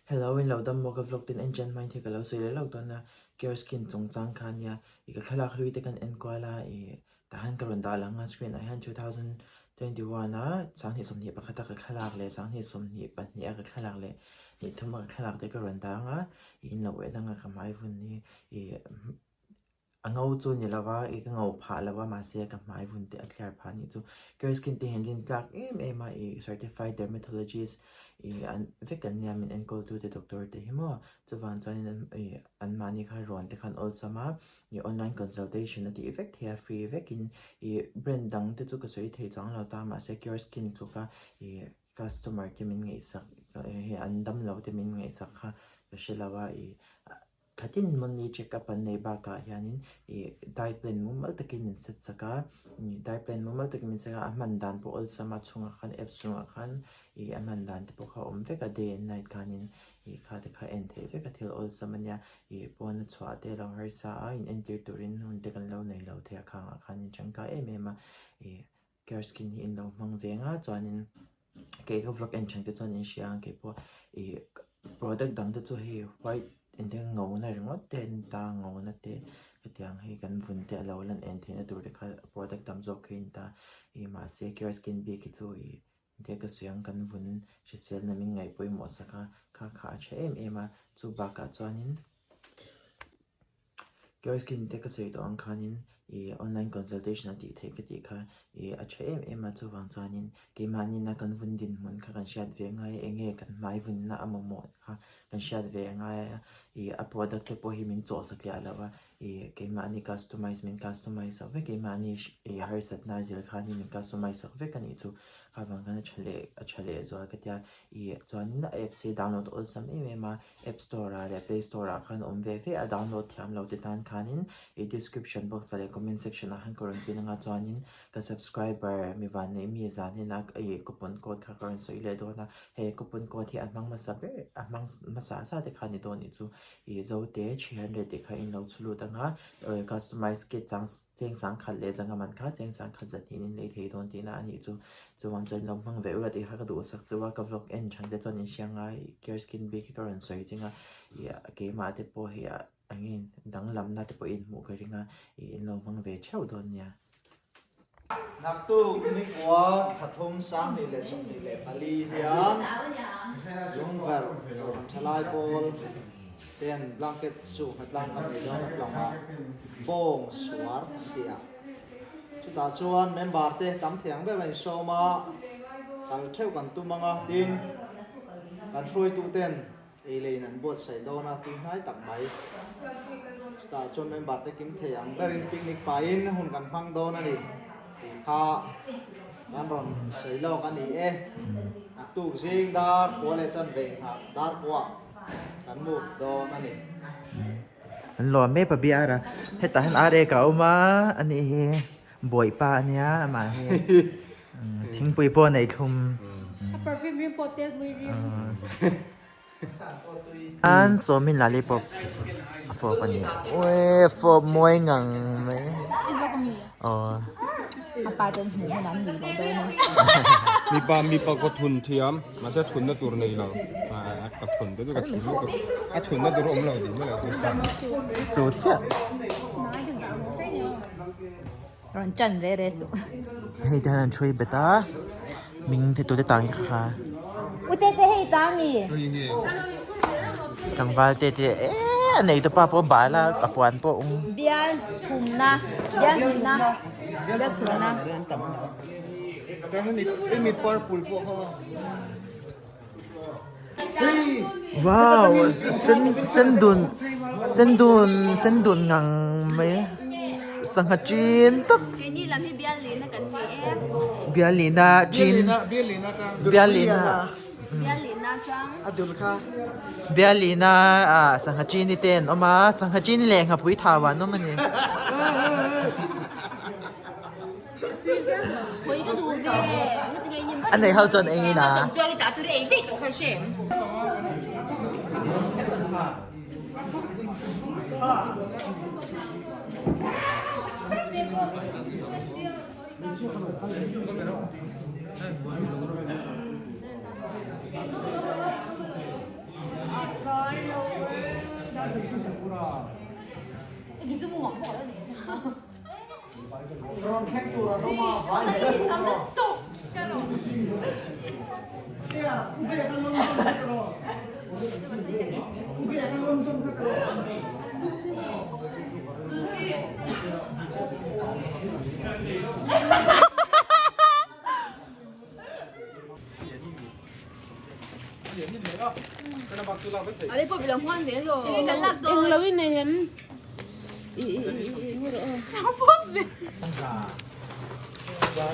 Hello in lo dam maw ka vlog ten en chian hmain thil ka lo sawi leh lawk dawn a, Care Skin chungchang kha ania ih ka thlalak hlui te kan en kual a ih tah hian ka rawn dah lang a screen ah hian 2021 a 2021 a ka thlalak leh 2022 a ka thlalak leh 23 a ka thlalak te ka rawn dah ang a ih in lo en ang a ka hmai vun hi ih A ngo chu ni lova, i ka ngo phah lo a, mahse ka hmai vun te a thliar phah anih chu. Care skin te hian rin tlak em em a, i certified dermatologist i an vek an nia min enkawl tu te doctor te hi maw. Chuvang chuanin an i anmahni kha rawn te khan awlsam a, i online consultation a tih vek thei a, free vekin i brand dang te chu ka sawi thei chuang lo ta, mahse care skin tluka i customer te min ngaihsak hei an damlo te min ngaihsak kha ka hre lo a, i Khatin monthly check up an neih bakah hianin ih diet plan mumal takin min set sak a, ih diet plan mumal takin min set a, a hman dan pawh awlsam a chhungah khan apps chungah khan ih a hman dan te pawh kha a awm vek a day and night khanin ih kha te kha en theih vek a thil awlsam a nia ih pawn a chhuah te a lo harsa a in entir turin hun te kan lo nei lo thei a khangah khan in tangkai em em a ih Care skin hi in lo hmang ve nga chuanin kei ka vlog en thin te chuan in hria ang kei pawh ih product dang te chu hei white engtin ngo na ringawt te an ta ngo na te hetiang hei kan vun te a lo lan en theihna tur te kha product tam zawk hi an ta ih mahse care skin bik hi chu ih engtin ka sawi ang kan vun hriselna min ngaih pawimawh sak a kha kha a tha em em a chu bakah chuanin. Care skin te ka sawi tawh ang khanin ih online consultation a tih theih ka tih kha ih a tha em em a chuvang chuanin keimahni na kan vun dinhmun kha kan hriat ve ngai a enge kan hmai vunna a mamawh kha kan hriat ve ngai a ih a product te pawh hi min chawh satliah lo a ih keimahni customize min customize sak vek keimahni ih harsatna zir khanin min customize sak vek a nih chu kha vang khan a tha leh a tha leh zual ka tia ih chuanin a apps hi download awlsam em em a. App Store ah leh Play Store ah khan awm ve ve a, download thiam lo te tan khanin i description box ah leh comment section ah khan ka rawn pin anga chuanin ka subscriber mi van neih mi zan hian a i coupon code kha ka rawn sawi leh dawn a, he coupon code hi a hmang hmasa ber a hmang hmasa sa te kha ni dawn nih chu i Zote 300 tih kha in lo chhu lut anga customize kit chang cheng sangkhat leh zanga man kha cheng sangkhat zahnih in lei thei dawn tihna a nih chu. Chuan chuan lo hmang ve ula tih kha ka duhsak chu a, ka vlog en than te chuan in hria ngai care skin bik hi ka rawn sawi ching a, ih keimah te pawh hi eng nge danglamna te pawh in hmuh ka ring a, ih in lo hmang ve theuh dawn nia. Naktuk nikua thla thum 2024 hian Lungverh Thalai Pawl ten blanket chu hnatlang kan nei dawn a tlawngah bawng suar an ti a. Chutah chuan member te tam thei ang ber a insawm a, kal theuh kan tum ang a, tin kan hruaitu ten ei leh in an buatsaih dawn a, tui hnai tak mai. Chutah chuan member te kim thei ang berin picnic pahin hun kan hmang dawn a ni tih kha kan rawn sawi lawk a ni e. Naktuk zing dar kua leh chanve nghah dar kuah kan move dawn a ni. An lawm mek a biar a hetah hian ar ek a awm a anih hi bawihpa ania amah hi thingpui pawh a nei thlum. A perfume rim pawh tel hmui rim. An sawmin lollipop a fawp a ni uii fawp mawi ngang mai. I vlog ami? Aw. A pa ten hmuh hun an nih loh dawn a. Mipa mipa kaw thun thiam mahse thunna tur nei lo ka thun te chu ka thun lutuk a thunna tur a awm lo tih mai lo chu chiah Rawn tan ve re suh. Hei te hian an thui bet a ming te tute tang hi kha. U te te hei ta mi. Tlangval te te e a nei tu pa pawh bal a a puan pawh ung. Bial thumna bial hnihna bial thumna. Wow sen sen dun sen dun sen dun ngang mai sangha chin tak. Keini lam hi bial lihna kan ni e. Bial lihna chin bial lihna. Bial lihna chang. A dul kha. Bial lihna ah sangha chini te an awm a sangha chini leh nghapui thau ah an awm a ni. A nei ho chuan ei ila.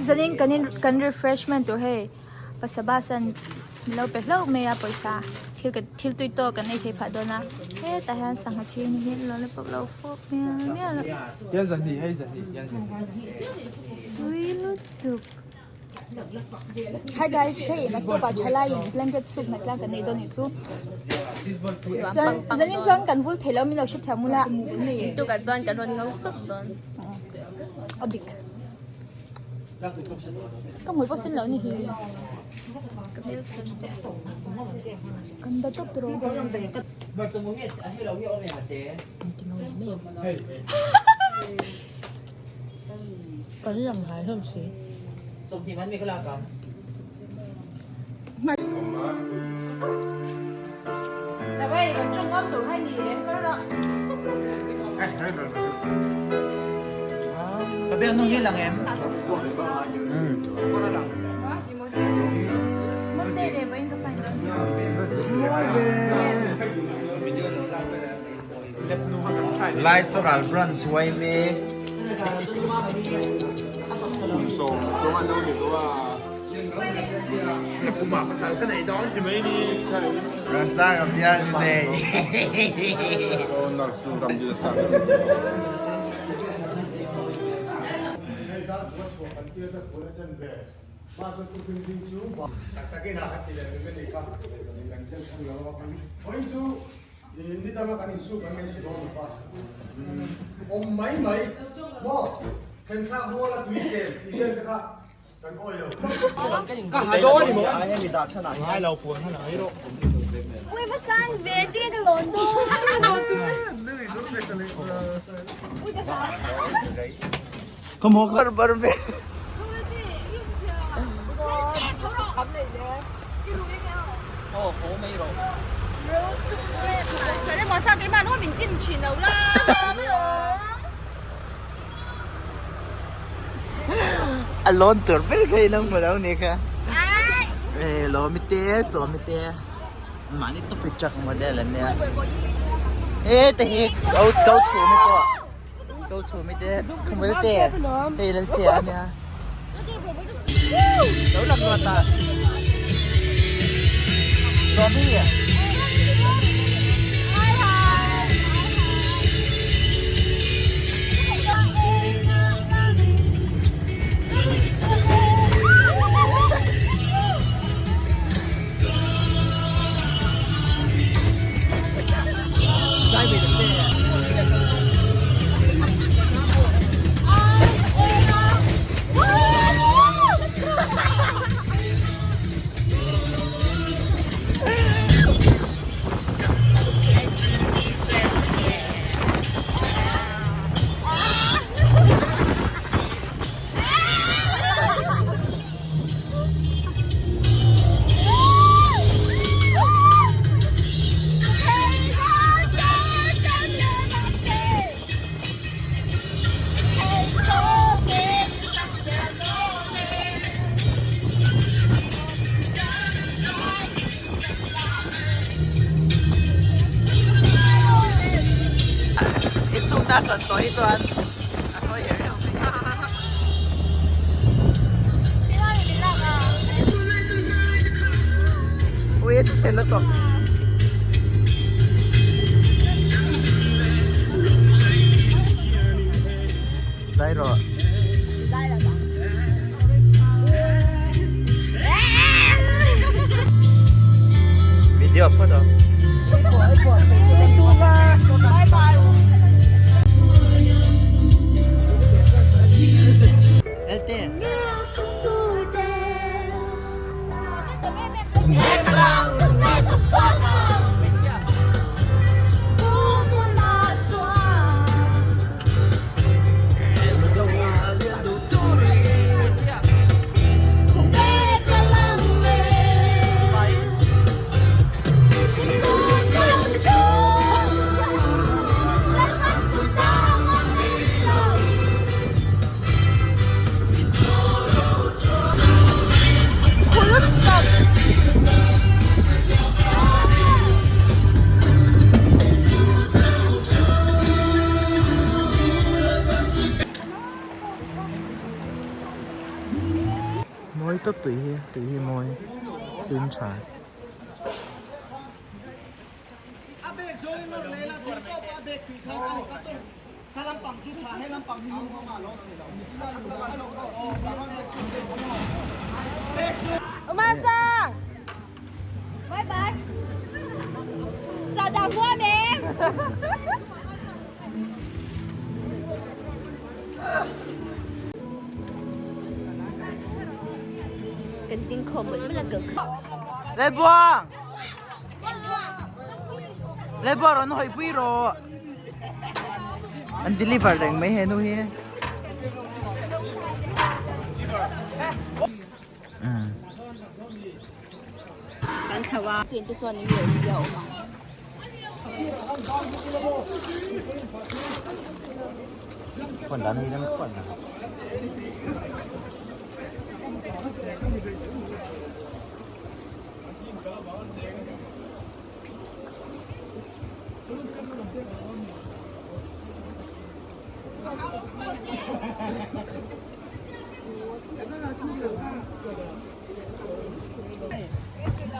Zanin kan in kan refreshment tur hei Pasabasan min lo pe hlauh mai a pawisa thil ka thil tui tawk kan ei thei phah dawn a hetah hian sangha thi ni hian lollipop lo fawk mial mial a. Tui lutuk. Hi guys, hei naktuk ah thalai in blanket soup na tlang kan nei dawn nih chu. Chuan zanin chuan kan vul thei lo min lo hre thiam ula. Naktuk ah chuan kan rawn ngau sup dawn. A dik. Ka hmui pawh sen lo ni hi. Ka hmel chhan. Kan da tawp tawh. Kan lang hai hlawm si. Monday leh vawiin ka final. Laisoral Branch Waime. Rasa ka bial ni nei. Ni danga kan insu kan ngaihsu dawn lo va, awm mai mai maw thenthlak muala tui chen tih vel te kha kan awi lo. Ka ha dawn ni maw? Hemi dah chhan ah hian lo puan han ang erawh. Ui va sang ve tia ka lawn dawn. Ka maw bar bar ve. A lawn tur ber kha i lo hmu lo ni kha. E lawmi te sawmi te mahni topic chak model an nia. E te hi ko ko chhumi pawh. Ko chhumi te khumul te hei lal te a nia. Lo lam luat ta. Lawmi. Insumna hran tawh hi chuan a hawi her reuh mai. Ui a chhe lutuk. Zai rawh. Video phawt aw. Elte. Tui hi mawi fim tha. Bye bye. Sa da hua me. Kan ding kho mawlh mawlh a ka Lalbuang! Lalbuang rawn hawi pui rawh. An deliver reng mai he nu hi. Kan thlo a. Chen te chuan enge awmzia a awm ang. Phone dan hi ram phone.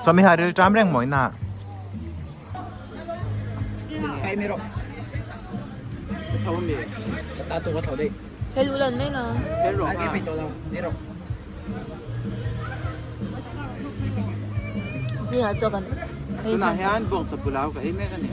Sawmi ha ril tram reng mawi na. Tunah hian bawngsa pulao ka ei mek a ni.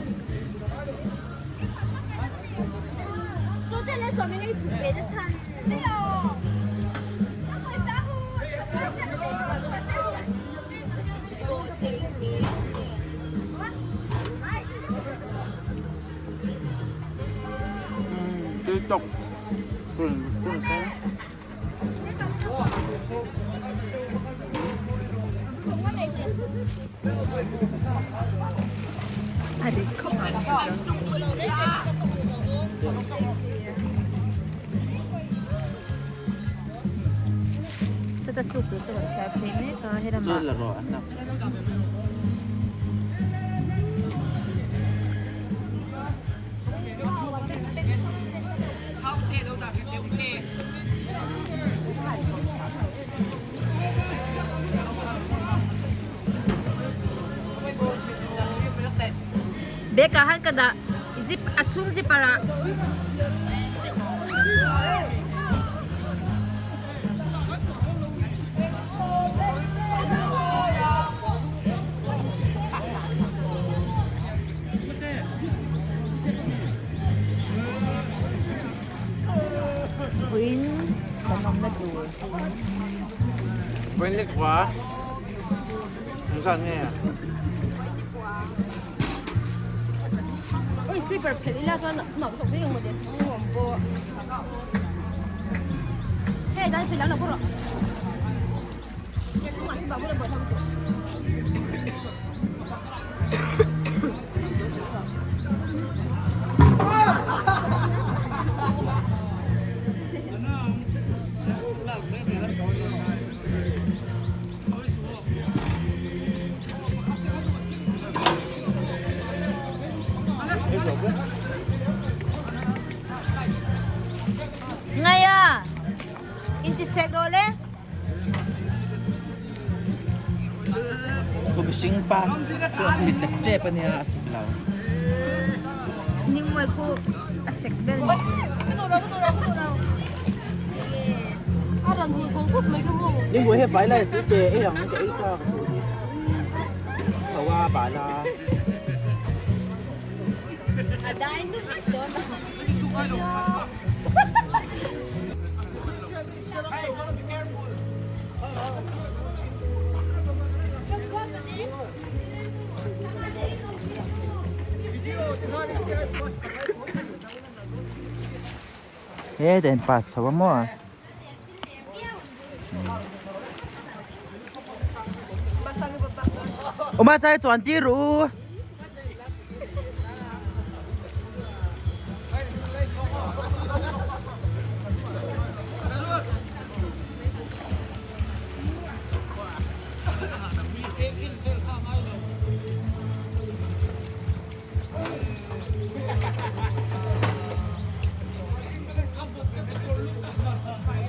Tui tawk purun sen. Chata suk tur chu kan thliar phei mek a helamah Bag ah han ka dah zip a chhung zipper ah. Puiin kan awmna tur. Puiin lekua engzat nge? Oi slipper phelh ila chuan nuam tawk viau ang mawle thawng awm pawh. Hei dai phelh ang lo bawrh. Ngaia intisek rawh le. Ku mihring pass pawh mi sek tep ania a sek lo. Ningmawih khu a sek ber ni. Ningmawih he vai lai si te ei ang ka ei chak a tu hi. Tho a bala. He den pass chho a maw? Uma sai chuan tir u.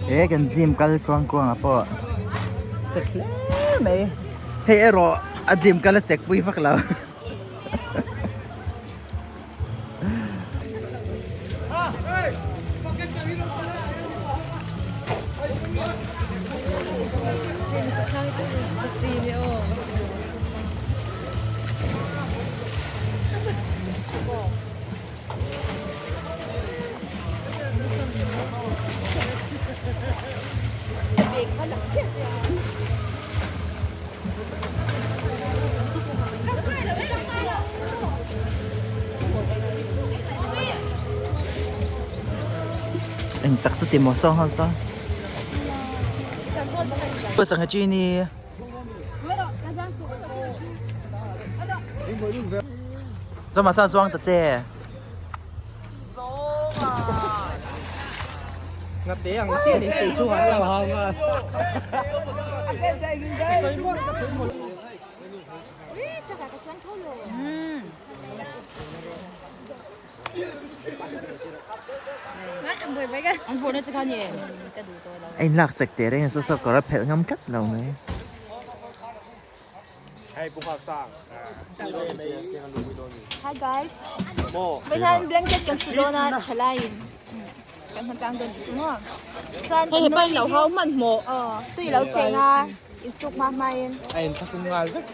He kan gym kal tluang kuang ah pawh sek hle mai hei erawh a gym kal a chek pui vak lo. Eng tak chu ti maw saw ho saw. Sangha chini. Zoma sa zuang ta che. A inlak chek teh reng a saw saw kawr a phelh ngam tlat lo mai. Hi guys. Vawiin blanket kan su dawn a thalaiin kan hma tlang dawn tih chu maw. Chuan Hei hepa in lo hau hman hmawh. Aw tui lo cheng a insuk hma hmain. A inthlahrung nghal vek.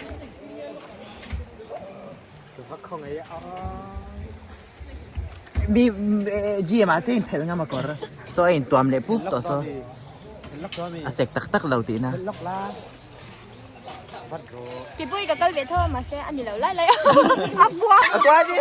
Mi gym ah chiah in phelh ngam a kawr saw a intuam leh pup tawh saw a sek tak tak lo tihna. Keipawh hi ka kal ve tho a mahse a ni lo lai lai a bua. A tuar ni.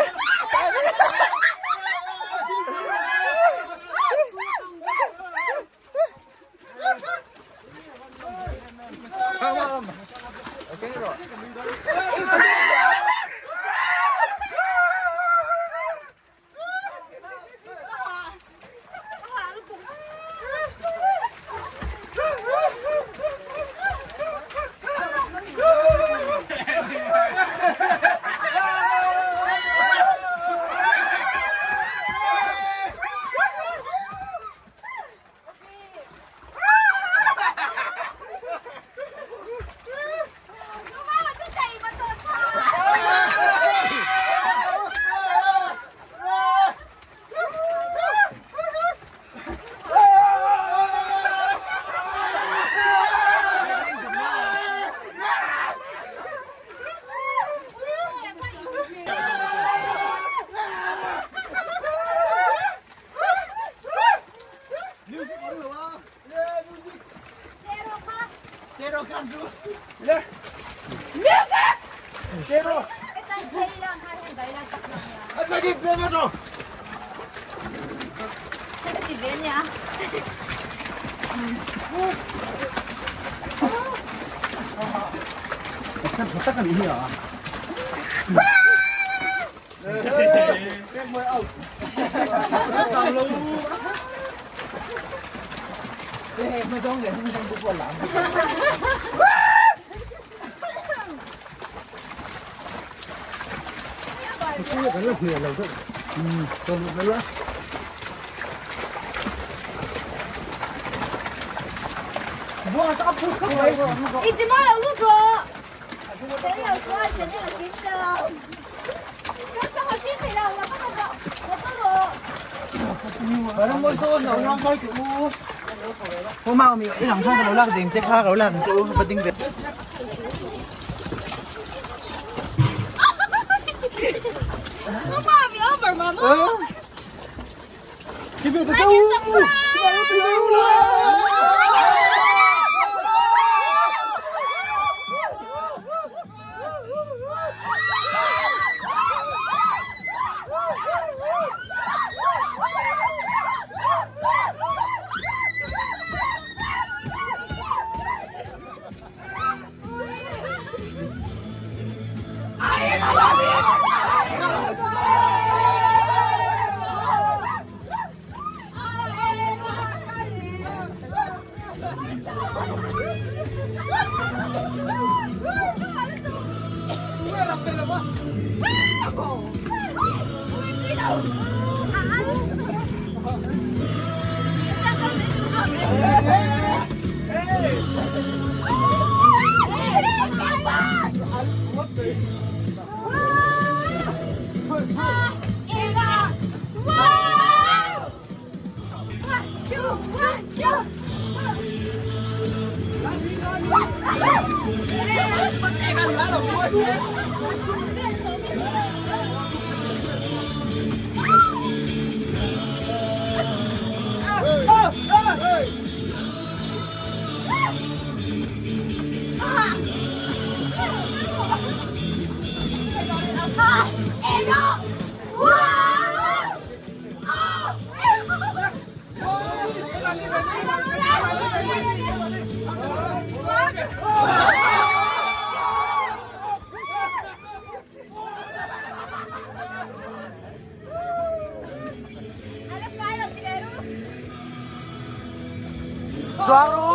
Chuang ru!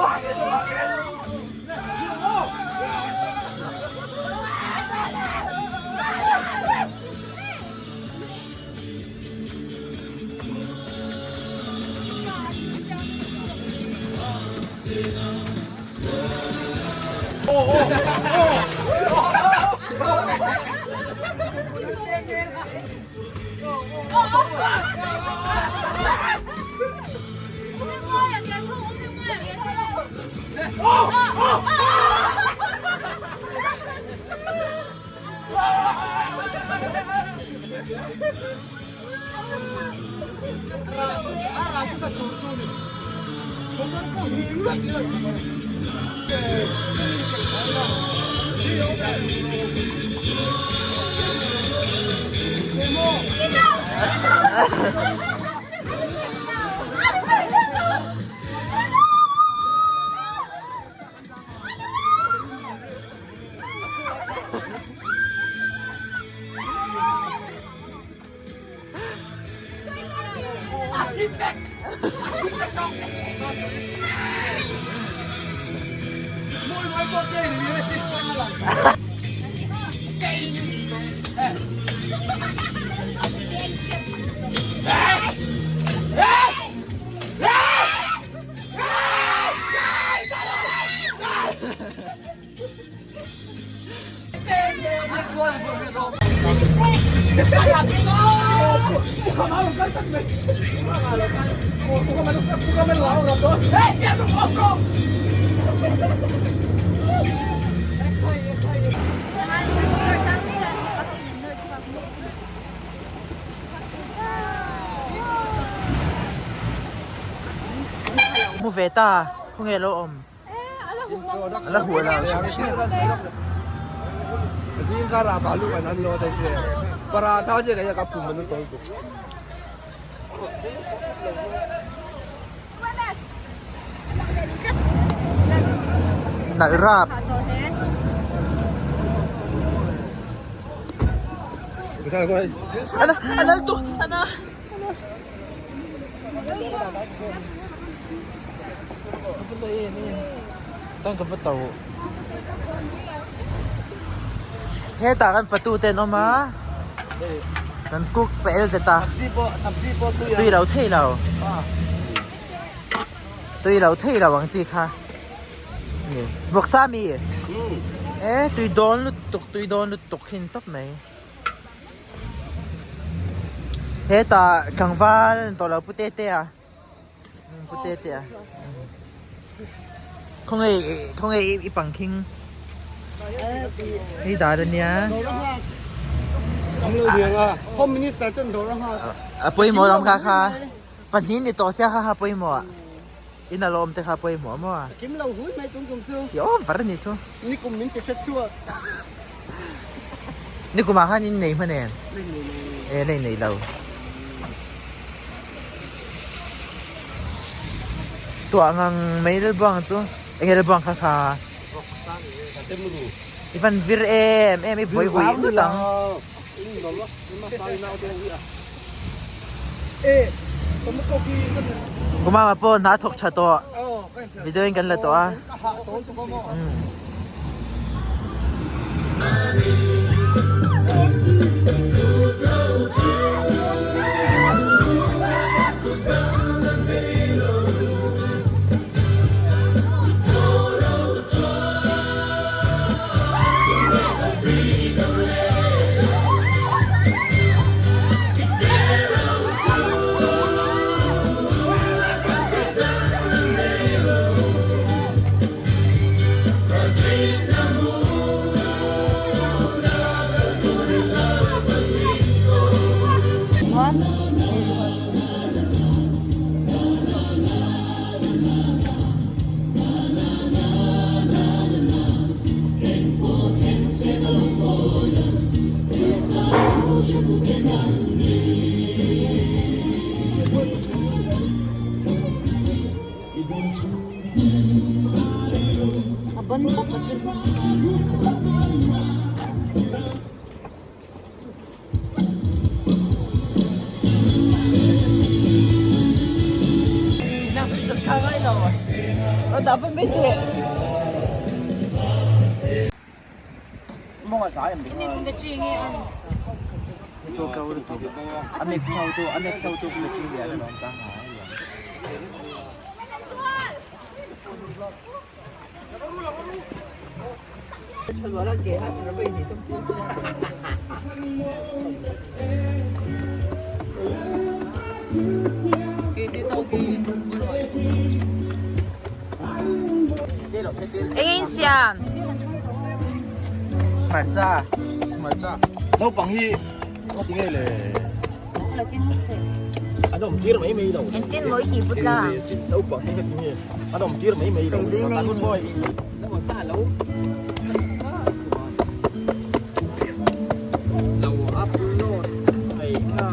Mu ve ta khawnge lo awm ala hu ala hrim hrim. Nalh rap. Ana ana tu ana. Tan ka va to. Hetah kan fatu te an awm a. Kan cook pel zet a. Tui lo thei lo. Tui lo thei lo ang chi kha. Ni. Vawksa mi. E tui dawn lutuk tui dawn lutuk hin tawp mai. Hetah tlangval an tawh lo pu te te a. Pu te te a. Khawnge khawnge i pangkhing. Hei dar ania. Home Minister chuan dawr a nghak. A pawimawh lam kha kha. Pahnih ni tawh sia kha kha pawimawh. In a lawm te kha pawimawh maw a. Kim lo hui mai tum tum chu. I awm var a nih chu. Nikum min ti hre chhuak. Nikum ah khan in nei hman em? E nei nei lo. Tuah ngang mai lalbuang chu enge lalbuang kha kha. I van vir em em i vawi ui ngawt ang. Kumama pawh hna thawk tha tawh video in kan la tawh a. A ban tawp a thil. Engin siam. Hmarcha. Hmarcha. Naupang hi tinge le an awm tir mai mai lo. Engtin maw i tih put la? Naupang hi tinge an awm tir mai mai lo. Sawi dui nei ni. Lo upload mai kha.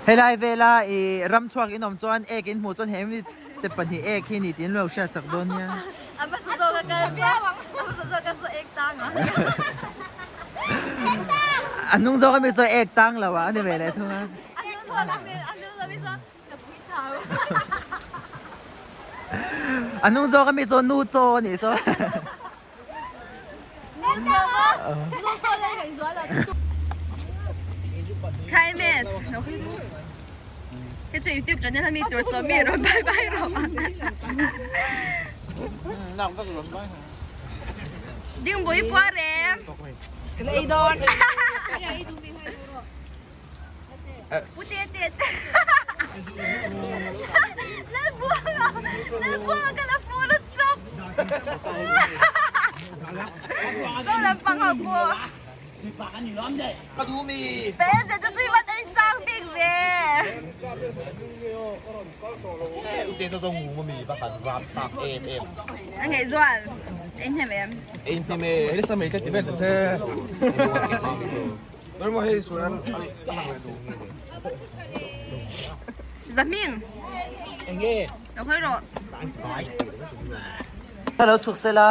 Helai vela i ram chhuak in awm chuan ek in hmuh chuan he mi te pahnih ek hi ni tih an lo hriat chak dawn nia. A hnung zawk ami saw ek tang lo a ani ve leh thung a. A hnung zawk ami saw nu chaw a nih saw. Kaimes Hei chu YouTube channel ami tur saw mi rawn bye bye rawh. Ding bui pua rem. Kan ei dawn. Pu te te te. Lal buanga lal buanga ka la fu la chawp. Saw lampang ho pawh. Ka duh mi. Pe ze chu chui vat ei sang bik ve. Ute chu zawng ngu mi va han ram tak em em. A ngei zual. Ei hnem em. Ei hnem e. Ei sa mei ka ti vel ta che. Ber mo hei suan a lang leh duh. Zahming. Enge. Lo hawi rawh. Hello chhuk sela.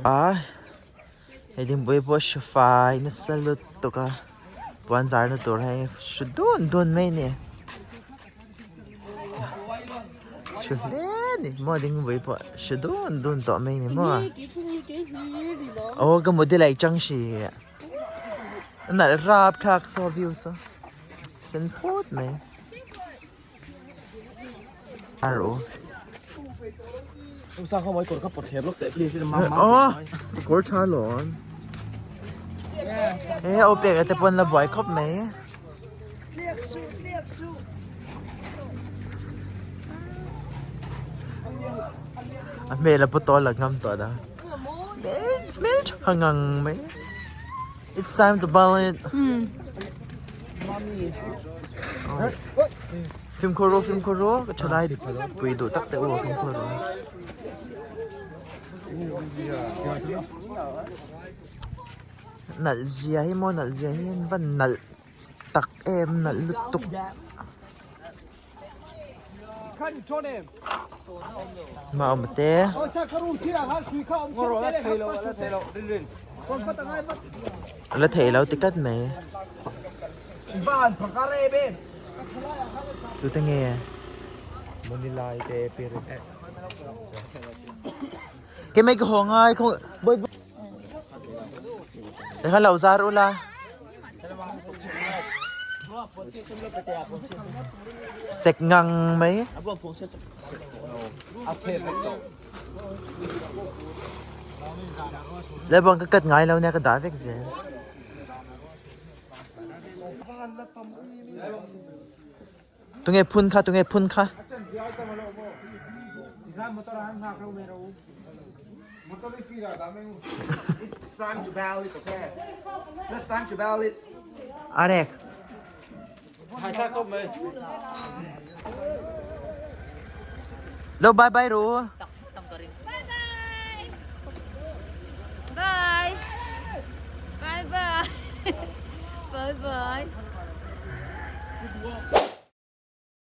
A hei dingpui pawh hri fai nasa lutuk a puan zar na tur hei hri dun dun mai a ni hri hle a ni maw dingpui pawh hri dun dun tawh mai a ni maw aw ka mut hi chang hrih. A nalh rap thlak saw view saw sen phut mai a ro aw kawr tha lawn he aw pek te pawn la buai khawp mai a hmel a pawh tawh la ngam tawh la. Hmel tha ngang mai. It's time to ballet. Fimkhur ru fimkhur ru ka thalai pui duh tak te u fimkhur ru. Nalh zia hi maw nalh zia hi an va nalh tak em nalh lutuk. Mah awm te. La thei lo ti tlat mai. Tute nge? Ke mai ka haw ngai khaw boy Kha lo zar ula. Sek ngang mai. Le bang ka kat ngai lo nia ka dah vek zel. Tunge phun kha tunge phun kha. Arek. Lo bye bye ru. Bye. Bye bye. Bye bye.